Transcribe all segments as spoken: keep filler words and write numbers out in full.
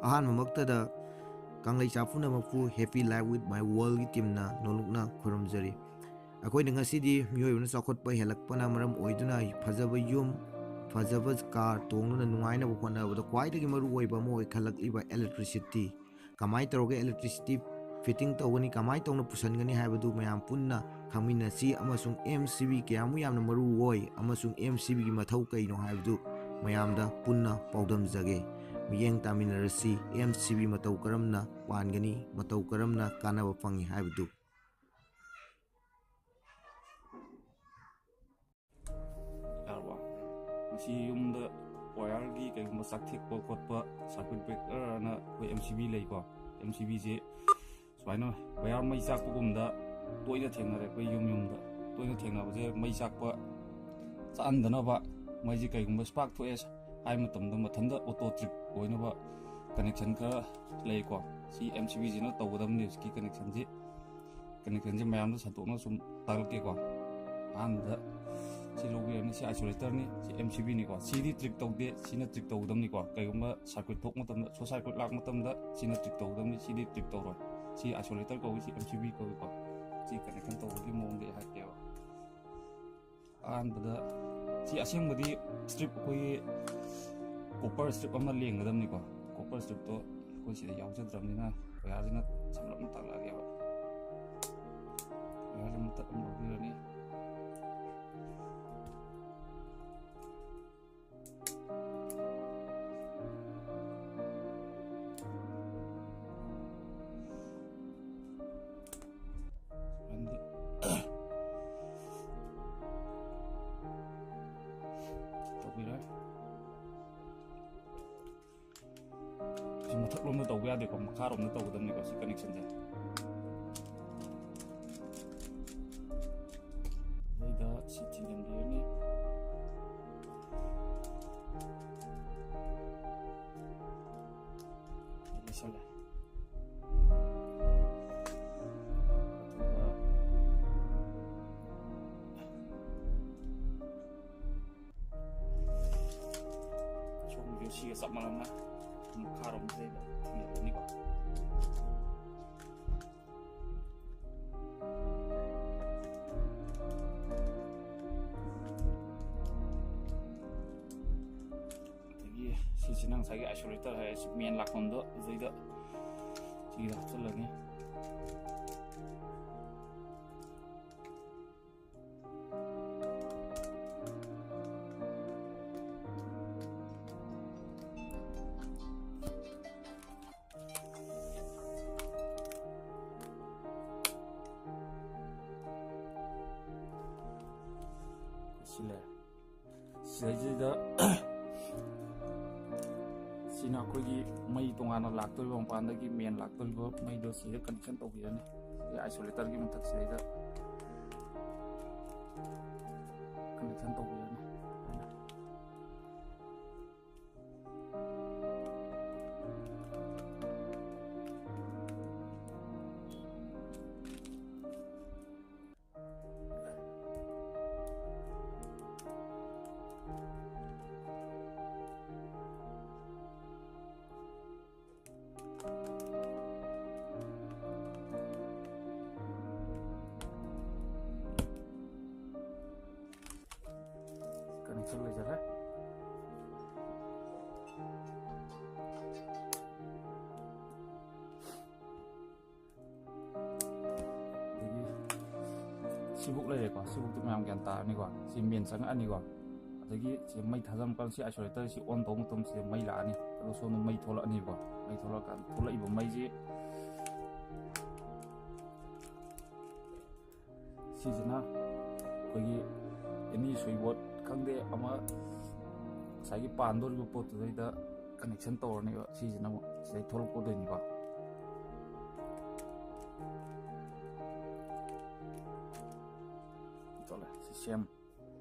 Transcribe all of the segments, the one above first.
ꯑꯍꯥꯟꯕꯃꯛꯇꯗ ꯀꯪꯂꯩꯆꯥ ꯄꯨꯝꯅꯃꯛꯄꯨ Happy Life with My Worldꯒꯤ ꯇꯤꯝꯅ ꯅꯣꯂꯨꯛꯅ ꯈꯨꯔꯨꯝꯖꯔꯤ꯫ ꯑꯩꯈꯣꯏꯅ ꯉꯁꯤꯗꯤ ꯃꯤꯑꯣꯏꯕꯅ ꯆꯥꯎꯈꯠꯄ ꯍꯦꯜꯂꯛꯄꯅ ꯃꯔꯝ ꯑꯣꯏꯗꯨꯅ ꯐꯖꯕ ꯌꯨꯝ, ꯐꯖꯕ ꯀꯥꯔ ꯇꯣꯡꯗꯨꯅ ꯅꯨꯡꯉꯥꯏꯅꯕ ꯍꯣꯠꯅꯕꯗ ꯈ꯭ꯋꯥꯏꯗꯒꯤ ꯃꯔꯨꯑꯣꯏꯕ ꯑꯃ ꯑꯣꯏꯈꯠꯂꯛꯂꯤꯕ electricity, ꯀꯃꯥꯏꯅ ꯇꯧꯔꯒ electricity fitting ꯇꯧꯒꯅꯤ, ꯀꯃꯥꯏꯅ ꯇꯧꯅ ꯄꯨꯁꯟꯒꯅꯤ ꯍꯥꯏꯕꯗꯨ ꯃꯌꯥꯝ ꯄꯨꯟꯅ ꯈꯪꯃꯤꯟꯅꯁꯤ ꯑꯃꯁꯨꯡ MCB ꯀꯌꯥꯃꯨꯛ ꯌꯥꯝꯅ ꯃꯔꯨ ꯑꯣꯏ ꯑꯃꯁꯨꯡ MCBꯒꯤ ꯃꯊꯧ ꯀꯩꯅꯣ ꯍꯥꯏꯕꯗꯨ ꯃꯌꯥꯝꯗ ꯄꯨꯟꯅ ꯄꯥꯎꯗꯝꯖꯒꯦ꯫ ꯃꯤꯠꯌꯦꯡ ꯇꯥꯃꯤꯟꯅꯔꯁꯤ, MCB ꯃꯇꯧ ꯀꯔꯝꯅ ꯄꯥꯟꯒꯅꯤ, ꯃꯇꯧ ꯀꯔꯝꯅ ꯀꯥꯟꯅꯕ ꯐꯪꯏ ꯍꯥꯏꯕꯗꯨ꯫ ꯌꯥꯔꯕꯣ? ꯃꯁꯤ ꯌꯨꯝꯗ wireꯒꯤ ꯀꯩꯒꯨꯝꯕ ꯆꯥꯛꯊꯦꯛꯄ ꯈꯣꯠꯄ, circuit breakerꯑꯅ ꯑꯩꯈꯣꯏ MCB ꯂꯩꯀꯣ꯫ MCBꯁꯦ ꯁꯨꯃꯥꯏꯅ wire ꯃꯩ ꯆꯥꯛꯄꯒꯨꯝꯗ ꯇꯣꯏꯅ ꯊꯦꯡꯅꯔꯦ ꯑꯩꯈꯣꯏ ꯌꯨꯝ ꯌꯨꯝꯗ꯫ ꯇꯣꯏꯅ ꯊꯦꯡꯅꯕꯁꯦ ꯃꯩ ꯆꯥꯛꯄ ꯆꯥꯛꯍꯟꯗꯅꯕ, ꯃꯩꯁꯦ ꯀꯩꯒꯨꯝꯕ spark ꯊꯣꯛꯑꯦ ꯍꯥꯏ ꯃꯇꯝꯗ ꯃꯊꯟꯇ auto trip ꯑꯣꯏꯅꯕ connection ꯈꯔ ꯂꯩꯀꯣ꯫ ꯁꯤ MCBꯁꯤꯅ ꯇꯧꯒꯗꯕꯅꯤ꯫ ꯍꯧꯖꯤꯛꯀꯤ connectionꯁꯤ, connectionꯁꯤ ꯃꯌꯥꯝꯗ ꯁꯟꯗꯣꯛꯅ ꯁꯨꯝ ꯇꯥꯛꯂꯛꯀꯦꯀꯣ꯫ ꯑꯍꯥꯟꯕꯗ ꯁꯤ ꯂꯧꯕꯤꯔꯅꯤ, ꯁꯤ isolatorꯅꯤ, ꯁꯤ MCBꯅꯤꯀꯣ꯫ ꯁꯤꯗꯤ trip ꯇꯧꯗꯦ, ꯁꯤꯅ trip ꯇꯧꯒꯗꯕꯅꯤꯀꯣ꯫ ꯀꯩꯒꯨꯝꯕ circuit ꯊꯣꯛ ꯃꯇꯝꯗ, short circuit ꯂꯥꯛ ꯃꯇꯝꯗ ꯁꯤꯅ trip ꯇꯧꯒꯗꯕꯅꯤ, ꯁꯤꯗꯤ trip ꯇꯧꯔꯣꯏ꯫ ꯁꯤ isolator ꯀꯧꯏ, ꯁꯤ MCB ꯀꯧꯏꯀꯣ꯫ ꯁꯤ connection ꯇꯧꯕꯒꯤ ꯃꯑꯣꯡꯗ ꯑꯩ ꯍꯥꯏꯔꯛꯀꯦꯕ꯫ ꯑꯍꯥꯟꯕꯗ ꯁꯤ ꯑꯁꯦꯡꯕꯗꯤ strip, ꯑꯩꯈꯣꯏꯒꯤ copper strip ꯑꯃ ꯂꯦꯡꯒꯗꯕꯅꯤꯀꯣ꯫ Copper stripꯇꯣ ꯑꯩꯈꯣꯏ ꯁꯤꯗ ꯌꯥꯎꯖꯗ꯭ꯔꯕꯅꯤꯅ wireꯁꯤꯅ ꯁꯝꯂꯞꯅ ꯇꯥꯛꯂꯛꯑꯒꯦꯕ꯫ Wireꯁꯤ ꯃꯊꯛ ꯑꯃ ꯂꯧꯕꯤꯔꯅꯤ꯫ ꯁꯨꯃꯥꯏꯅ ꯇꯧꯕꯤꯔꯦ꯫ ꯁꯤ ꯃꯊꯛꯂꯣꯝꯗ ꯇꯧꯕ ꯌꯥꯗꯦꯀꯣ, ꯃꯈꯥꯔꯣꯝꯗ ꯇꯧꯒꯗꯕꯅꯤꯀꯣ ꯁꯤ connectionꯁꯦ꯫ ꯑꯗꯩꯗ ꯁꯤ ꯊꯤꯡꯖꯤꯟꯕꯤꯔꯅꯤ꯫ ꯂꯣꯏꯁꯜꯂꯦ꯫ ꯑꯗꯨꯒ ꯁꯣꯝꯒꯤ ꯁꯤꯒ ꯆꯞ ꯃꯥꯟꯅꯅ ꯃꯈꯥꯔꯣꯝꯁꯤꯗꯩꯗ ꯊꯤꯡꯖꯤꯜꯂꯅꯤꯀꯣ꯫ ꯑꯗꯒꯤ ꯁꯤꯁꯤꯅ ꯉꯁꯥꯏꯒꯤ isolator ꯍꯥꯏꯔꯁꯤ, main ꯂꯥꯛꯐꯝꯗꯣ ꯑꯗꯨꯗꯩꯗ ꯁꯤꯒꯤꯗ ꯍꯥꯞꯆꯤꯜꯂꯅꯤ꯫ ꯁꯤ ꯂꯩꯔꯦ꯫ ꯁꯤꯗꯩꯁꯤꯗ ꯁꯤꯅ ꯑꯩꯈꯣꯏꯒꯤ ꯃꯩ ꯇꯣꯉꯥꯟꯅ ꯂꯥꯛꯇꯣꯔꯤꯕ, ꯃꯄꯥꯟꯗꯒꯤ main ꯂꯥꯛꯇꯣꯔꯤꯕ ꯃꯩꯗꯣ ꯁꯤꯗ connection ꯇꯧꯕꯤꯔꯅꯤ꯫ ꯁꯤ isolatorꯒꯤ ꯃꯊꯛꯁꯤꯗꯩꯗ connection ꯇꯧꯕꯤꯔꯅꯤ꯫ Connection ꯂꯩꯖꯔꯦ꯫ ꯑꯗꯒꯤ ꯁꯤꯕꯨꯛ ꯂꯩꯔꯦꯀꯣ, ꯁꯤꯕꯨꯛꯇꯤ ꯃꯌꯥꯝ ꯒ꯭ꯌꯥꯟ ꯇꯥꯔꯅꯤꯀꯣ꯫ ꯁꯤ main ꯆꯪꯉꯛꯑꯅꯤꯀꯣ꯫ ꯑꯗꯒꯤ ꯁꯤ ꯃꯩ ꯊꯥꯖꯤꯟꯕ ꯀꯥꯟꯗ ꯁꯤ isolator ꯁꯤ on ꯇꯧꯕ ꯃꯇꯝꯗ ꯁꯤꯗ ꯃꯩ ꯂꯥꯛꯑꯅꯤ꯫ ꯑꯗꯣ ꯁꯣꯝꯗ ꯃꯩ ꯊꯣꯛꯂꯛꯑꯅꯤꯀꯣ꯫ ꯃꯩ ꯊꯣꯛꯂꯛꯑꯀꯥꯟꯗ ꯊꯣꯛꯂꯛꯏꯕ ꯃꯩꯁꯤ ꯁꯤꯁꯤꯅ ꯑꯩꯈꯣꯏꯒꯤ any switch board ꯈꯪꯗꯦ, ꯑꯃ ꯉꯁꯥꯏꯒꯤ ꯄꯥꯟꯗꯧꯔꯤꯕ ꯄꯣꯠꯇꯨꯗꯩꯗ connection ꯇꯧꯔꯅꯦꯕ꯫ ꯁꯤꯁꯤꯅ ꯑꯃꯨꯛ ꯁꯤꯗꯩ ꯊꯣꯛꯂꯛꯀꯗꯣꯏꯅꯤꯀꯣ꯫ ꯊꯣꯛꯂꯦ, ꯁꯤ ꯁꯦꯝ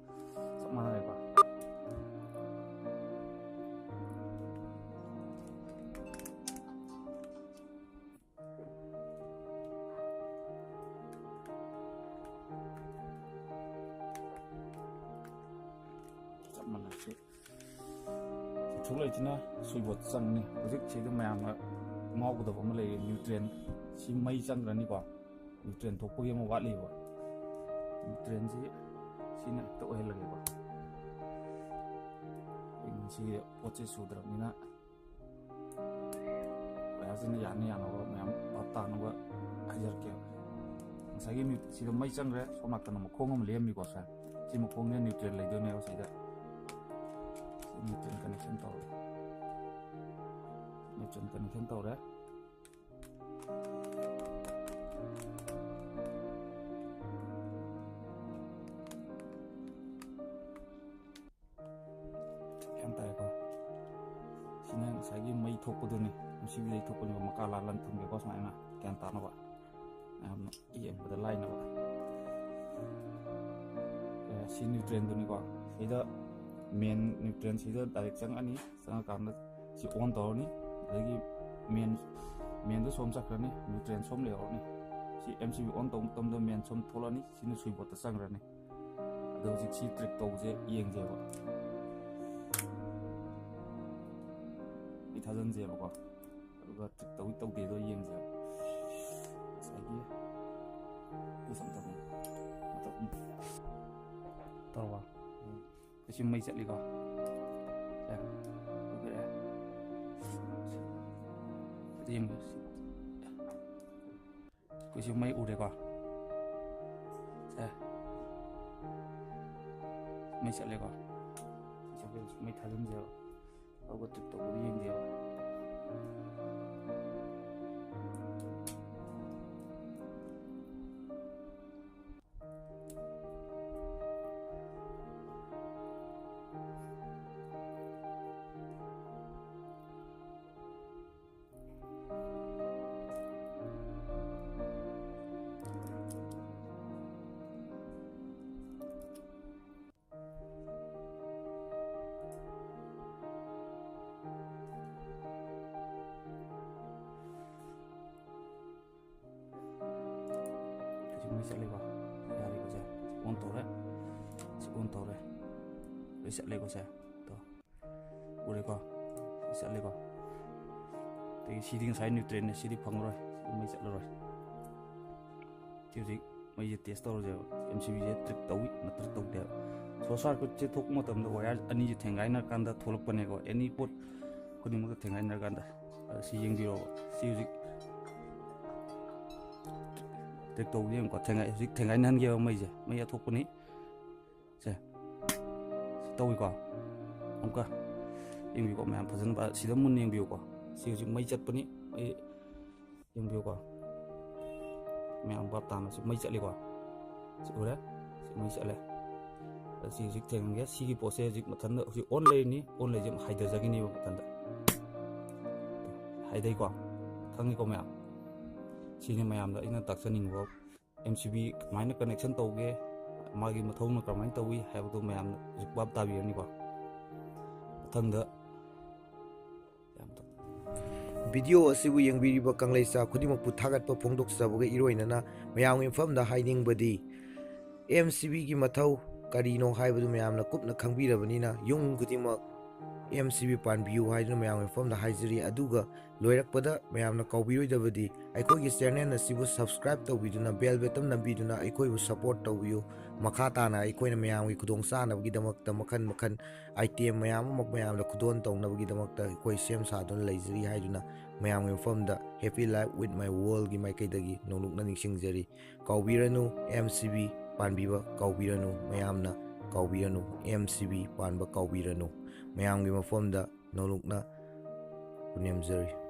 ꯆꯞ ꯃꯥꯟꯅꯔꯦꯀꯣ꯫ ꯆꯞ ꯃꯥꯟꯅꯩ꯫ ꯁꯤ ꯊꯣꯛꯂꯛꯏꯁꯤꯅ ꯁꯨꯏꯕꯣꯠ ꯆꯪꯅꯤ꯫ ꯍꯧꯖꯤꯛ ꯁꯤꯗ ꯃꯌꯥꯝꯅ ꯉꯥꯎꯒꯗꯕ ꯑꯃ ꯂꯩꯔꯦ, ꯅ꯭ꯌꯨꯇ꯭ꯔꯦꯟ꯫ ꯁꯤ ꯃꯩ ꯆꯪꯈ꯭ꯔꯅꯤꯀꯣ, ꯅ꯭ꯌꯨꯇ꯭ꯔꯦꯟ ꯊꯣꯛꯄꯒꯤ ꯑꯃ ꯋꯥꯠꯂꯤꯕ꯫ ꯅ꯭ꯌꯨꯇ꯭ꯔꯦꯟꯁꯤ ꯁꯤꯅ ꯍꯦꯛꯇ ꯑꯣꯏꯍꯜꯂꯒꯦꯀꯣ꯫ ꯑꯩ ꯉꯁꯤ ꯄꯣꯠꯁꯦ ꯁꯨꯗ꯭ꯔꯕꯅꯤꯅ ꯃꯌꯥꯝꯁꯤꯅ ꯌꯥꯅ ꯌꯥꯅꯕ ꯃꯌꯥꯝ ꯚꯥꯞ ꯇꯥꯅꯕ ꯍꯥꯏꯖꯔꯛꯀꯦꯕ꯫ ꯉꯁꯥꯏꯒꯤ ꯃ꯭ꯌꯨ-, ꯁꯤꯗ ꯃꯩ ꯆꯪꯈ꯭ꯔꯦ, ꯁꯣꯝ ꯅꯥꯀꯟꯗ ꯃꯈꯣꯡ ꯑꯃ ꯂꯦꯝꯃꯤꯀꯣ ꯁꯥꯔ꯫ ꯁꯤ ꯃꯈꯣꯡꯁꯤꯅ ꯅ꯭ꯌꯨꯇ꯭ꯔꯦꯟ ꯂꯩꯗꯣꯏꯅꯦꯕ ꯁꯤꯗ꯫ ꯁꯤ ꯅ꯭ꯌꯨꯇ꯭ꯔꯦꯟ ꯀꯅꯦꯛꯁꯟ ꯇꯧꯔꯦ꯫ ꯅ꯭ꯌꯨꯇ꯭ꯔꯦꯟ ꯀꯅꯦꯛꯁꯟ ꯇꯧꯔꯦ꯫ ꯒ꯭ꯌꯥꯟ ꯇꯥꯔꯦꯀꯣ? ꯁꯤꯅ ꯉꯁꯥꯏꯒꯤ ꯃꯩ ꯊꯣꯛꯄꯗꯨꯅꯤ, ꯁꯤ ꯃꯩ ꯊꯣꯛꯄꯅꯦꯕ, ꯃꯀꯥ ꯂꯥꯜꯂꯟ ꯊꯝꯒꯦꯀꯣ ꯁꯨꯃꯥꯏꯅ, ꯒ꯭ꯌꯥꯟ ꯇꯥꯅꯕ, ꯃꯌꯥꯝꯅ ꯌꯦꯡꯕꯗ ꯂꯥꯏꯅꯕ꯫ ꯑꯦ, ꯁꯤ ꯅ꯭ꯌꯨꯇ꯭ꯔꯦꯟꯗꯨꯅꯤꯀꯣ, ꯁꯤꯗ ꯃꯦꯟ ꯅ꯭ꯌꯨꯇ꯭ꯔꯦꯟ ꯁꯤꯗ ꯗꯥꯏꯔꯦꯛ ꯆꯪꯉꯛꯑꯅꯤ, ꯆꯪꯉꯀꯥꯟꯗ ꯁꯤ ꯑꯣꯟ ꯇꯧꯔꯅꯤ, ꯑꯗꯒꯤ ꯃꯦꯟ, ꯃꯦꯟꯗꯣ ꯁꯣꯝ ꯆꯠꯈ꯭ꯔꯅꯤ, ꯅ꯭ꯌꯨꯇ꯭ꯔꯦꯟ ꯁꯣꯝ ꯂꯩꯍꯧꯔꯅꯤ꯫ ꯁꯤ ꯑꯦꯝ ꯁꯤ ꯕꯤ ꯑꯣꯟ ꯇꯧꯕ ꯃꯇꯝꯗ ꯃꯦꯟ ꯁꯣꯝ ꯊꯣꯛꯂꯛꯑꯅꯤ, ꯁꯤꯅ ꯁꯨꯏꯕꯣꯠꯇ ꯆꯪꯈ꯭ꯔꯅꯤ꯫ ꯑꯗꯣ ꯍꯧꯖꯤꯛ ꯁꯤ ꯇ꯭ꯔꯤꯛ ꯇꯧꯕꯁꯦ ꯌꯦꯡꯁꯦꯕ꯫ ꯑꯩ ꯊꯥꯖꯤꯟꯁꯦꯕꯀꯣ꯫ ꯑꯗꯨꯒ ꯇ꯭ꯔꯤꯛ ꯇꯧꯏ ꯇꯧꯗꯦꯗꯣ ꯌꯦꯡꯁꯦꯕ꯫ ꯉꯁꯥꯏꯒꯤ ꯄꯨꯁ ꯑꯝꯇ ꯑꯃꯨꯛ ꯇꯧꯔꯕ? ꯎꯝ꯫ ꯁꯤ ꯃꯩ ꯆꯠꯂꯤꯀꯣ꯫ ꯁꯦ꯫ ꯎꯕꯤꯔꯛꯑꯦ? ꯑꯗꯨ ꯌꯦꯡꯕꯤꯌꯨ ꯁꯤ꯫ ꯑꯩꯈꯣꯏꯁꯨ ꯃꯩ ꯎꯔꯦꯀꯣ꯫ ꯁꯦ꯫ ꯃꯩ ꯆꯠꯂꯦꯀꯣ꯫ ꯁꯤꯁꯦ ꯑꯩꯈꯣꯏ ꯃꯩ ꯊꯥꯖꯤꯟꯁꯦꯕ꯫ ꯑꯗꯨꯒ ꯇ꯭ꯔꯤꯛ ꯇꯧꯕꯗ ꯌꯦꯡꯁꯦꯕ꯫ ꯁꯤ ꯃꯩ ꯆꯠꯂꯤꯀꯣ? ꯌꯥꯔꯤꯀꯣ ꯁꯦ? ꯑꯣꯟ ꯇꯧꯔꯦ꯫ ꯁꯤ ꯑꯣꯟ ꯇꯧꯔꯦ꯫ ꯂꯣꯏ ꯆꯠꯂꯦꯀꯣ ꯁꯦ? ꯇꯣ꯫ ꯎꯔꯦꯀꯣ, ꯁꯤ ꯆꯠꯂꯦꯀꯣ꯫ ꯑꯗꯒꯤ ꯁꯤꯗꯤ ꯉꯁꯥꯏ ꯅ꯭ꯌꯨꯇ꯭ꯔꯦꯟꯅꯦ, ꯁꯤꯗꯤ ꯐꯪꯉꯔꯣꯏ, ꯁꯤ ꯃꯩ ꯆꯠꯂꯔꯣꯏ꯫ ꯁꯤ ꯍꯧꯖꯤꯛ ꯃꯩꯁꯦ ꯇꯦꯁ ꯇꯧꯔꯁꯦꯕ꯫ ꯑꯦꯝ ꯁꯤ ꯕꯤꯁꯦ ꯇ꯭ꯔꯤꯛ ꯇꯧꯏ ꯅꯠꯇ꯭ꯔꯒ ꯇꯧꯗꯦꯕ꯫ ꯁꯣꯔꯠ ꯁꯥꯔꯀ꯭ꯌꯨꯠꯁꯦ ꯊꯣꯛꯄ ꯃꯇꯝꯗ ꯋꯥꯌꯔ ꯑꯅꯤꯁꯦ ꯊꯦꯡꯒꯥꯏꯅꯔꯀꯥꯟꯗ ꯊꯣꯛꯂꯛꯄꯅꯦꯀꯣ꯫ ꯑꯦꯅꯤ ꯄꯣꯠ ꯈꯨꯗꯤꯡꯃꯛꯇ ꯊꯦꯡꯒꯥꯏꯅꯔꯀꯥꯟꯗ꯫ ꯑꯗ ꯁꯤ ꯌꯦꯡꯕꯤꯔꯣꯕ꯫ ꯁꯤ ꯍꯧꯖꯤꯛ ꯇ꯭ꯔꯤꯛ ꯇꯧꯕꯗꯤ ꯌꯦꯡꯉꯨꯀꯣ꯫ ꯊꯦꯡꯒꯥꯏ-, ꯍꯧꯖꯤꯛ ꯊꯦꯡꯒꯥꯏꯅꯍꯟꯒꯦꯕ ꯃꯩꯁꯦ꯫ ꯃꯩ ꯑꯊꯣꯛꯄꯅꯤ꯫ ꯁꯦ꯫ ꯁꯤ ꯇꯧꯏꯀꯣ꯫ ꯑꯃꯨꯛꯀ ꯌꯦꯡꯕꯤꯌꯨꯀꯣ ꯃꯌꯥꯝ ꯐꯖꯅ꯫ ꯁꯤꯗ ꯃꯨꯟꯅ ꯌꯦꯡꯕꯤꯌꯨꯀꯣ꯫ ꯁꯤ ꯍꯧꯖꯤꯛ ꯃꯩ ꯆꯠꯄꯅꯤ꯫ ꯃꯩ ꯌꯦꯡꯕꯤꯌꯨꯀꯣ꯫ ꯃꯌꯥꯝ ꯚꯥꯞ ꯇꯥꯅ ꯁꯤ ꯃꯩ ꯆꯠꯂꯤꯀꯣ꯫ ꯁꯤ ꯎꯔꯦ? ꯁꯤ ꯃꯩ ꯆꯠꯂꯦ꯫ ꯑꯗ ꯁꯤ ꯍꯧꯖꯤꯛ ꯊꯦꯡꯒꯦ꯫ ꯁꯤꯒꯤ ꯄꯣꯠꯁꯦ ꯍꯧꯖꯤꯛ ꯃꯊꯟꯇ ꯍꯧꯖꯤꯛ ꯑꯣꯟ ꯂꯩꯔꯤꯅꯤ꯫ ꯑꯣꯟ ꯂꯩꯁꯦ ꯑꯃꯨꯛ ꯍꯥꯏꯊꯖꯈꯤꯅꯦꯕ ꯃꯊꯟꯇ꯫ ꯍꯥꯏꯊꯩꯀꯣ꯫ ꯈꯪꯉꯤꯀꯣ ꯃꯌꯥꯝ? ꯁꯤꯅꯤ ꯃꯌꯥꯝꯗ ꯑꯩꯅ ꯇꯥꯛꯆꯅꯤꯡꯕ꯫ ꯑꯦꯝ ꯁꯤ ꯕꯤ ꯀꯃꯥꯏꯅ ꯀꯅꯦꯛꯁꯟ ꯇꯧꯒꯦ, ꯃꯥꯒꯤ ꯃꯊꯧꯅ ꯀꯃꯥꯏꯅ ꯇꯧꯏ ꯍꯥꯏꯕꯗꯨ ꯃꯌꯥꯝꯅ ꯍꯧꯖꯤꯛ ꯚꯥꯞ ꯇꯥꯕꯤꯔꯅꯤꯀꯣ꯫ ꯃꯊꯪꯗ ꯌꯥꯝ ꯇꯧ-, ꯚꯤꯗꯤꯑꯣ ꯑꯁꯤꯕꯨ ꯌꯦꯡꯕꯤꯔꯤꯕ ꯀꯪꯂꯩꯆꯥ ꯈꯨꯗꯤꯡꯃꯛꯄꯨ ꯊꯥꯒꯠꯄ ꯐꯣꯡꯗꯣꯛꯆꯕꯒ ꯏꯔꯣꯏꯅꯅ ꯃꯌꯥꯝꯒꯤ ꯃꯐꯝꯗ ꯍꯥꯏꯅꯤꯡꯕꯗꯤ, ꯑꯦꯝ ꯁꯤ ꯕꯤꯒꯤ ꯃꯊꯧ ꯀꯔꯤꯅꯣ ꯍꯥꯏꯕꯗꯨ ꯃꯌꯥꯝꯅ ꯀꯨꯞꯅ ꯈꯪꯕꯤꯔꯕꯅꯤꯅ, ꯌꯨꯝ ꯈꯨꯗꯤꯡꯃꯛ ꯑꯦꯝ ꯁꯤ ꯕꯤ ꯄꯥꯟꯕꯤꯌꯨ ꯍꯥꯏꯗꯨꯅ ꯃꯌꯥꯝꯒꯤ ꯃꯐꯝꯗ ꯍꯥꯏꯖꯔꯤ꯫ ꯑꯗꯨꯒ ꯂꯣꯏꯔꯛꯄꯗ ꯃꯌꯥꯝꯅ ꯀꯥꯎꯕꯤꯔꯣꯏꯗꯕꯗꯤ, ꯑꯩꯈꯣꯏꯒꯤ ꯆꯦꯅꯦꯜ ꯑꯁꯤꯕꯨ ꯁꯕꯁꯀ꯭ꯔꯥꯏꯕ ꯇꯧꯕꯤꯗꯨꯅ, ꯕꯦꯜ ꯕꯇꯟ ꯅꯝꯕꯤꯗꯨꯅ ꯑꯩꯈꯣꯏꯕꯨ ꯁꯄꯣꯔꯠ ꯇꯧꯕꯤꯌꯨ꯫ ꯃꯈꯥ ꯇꯥꯅ ꯑꯩꯈꯣꯏꯅ ꯃꯌꯥꯝꯒꯤ ꯈꯨꯗꯣꯡꯆꯥꯅꯕꯒꯤꯗꯃꯛꯇ ꯃꯈꯟ ꯃꯈꯟ ꯑꯥꯏꯇꯦꯝ ꯃꯌꯥꯝ ꯑꯃ ꯃꯌꯥꯝꯗ ꯈꯨꯗꯣꯜ ꯇꯧꯅꯕꯒꯤꯗꯃꯛꯇ ꯑꯩꯈꯣꯏ ꯁꯦꯝ ꯁꯥꯗꯨꯅ ꯂꯩꯖꯔꯤ ꯍꯥꯏꯗꯨꯅ ꯃꯌꯥꯝꯒꯤ ꯃꯐꯝꯗ Happy Life with My Worldꯒꯤ ꯃꯥꯏꯀꯩꯗꯒꯤ ꯅꯣꯡꯂꯨꯛꯅ ꯅꯤꯡꯁꯤꯡꯖꯔꯤ꯫ ꯀꯥꯎꯕꯤꯔꯅꯨ, ꯑꯦꯝ ꯁꯤ ꯕꯤ ꯄꯥꯟꯕꯤꯕ ꯀꯥꯎꯕꯤꯔꯅꯨ, ꯃꯌꯥꯝꯅ ꯀꯥꯎꯕꯤꯔꯅꯨ, ꯑꯦꯝ ꯁꯤ ꯕꯤ ꯄꯥꯟꯕ ꯀꯥꯎꯕꯤꯔꯅꯨ꯫ ꯃꯌꯥꯝꯒꯤ ꯃꯐꯝꯗ ꯅꯣꯡꯂꯨꯛꯅ ꯄꯨꯅꯦꯝꯖꯔꯤ꯫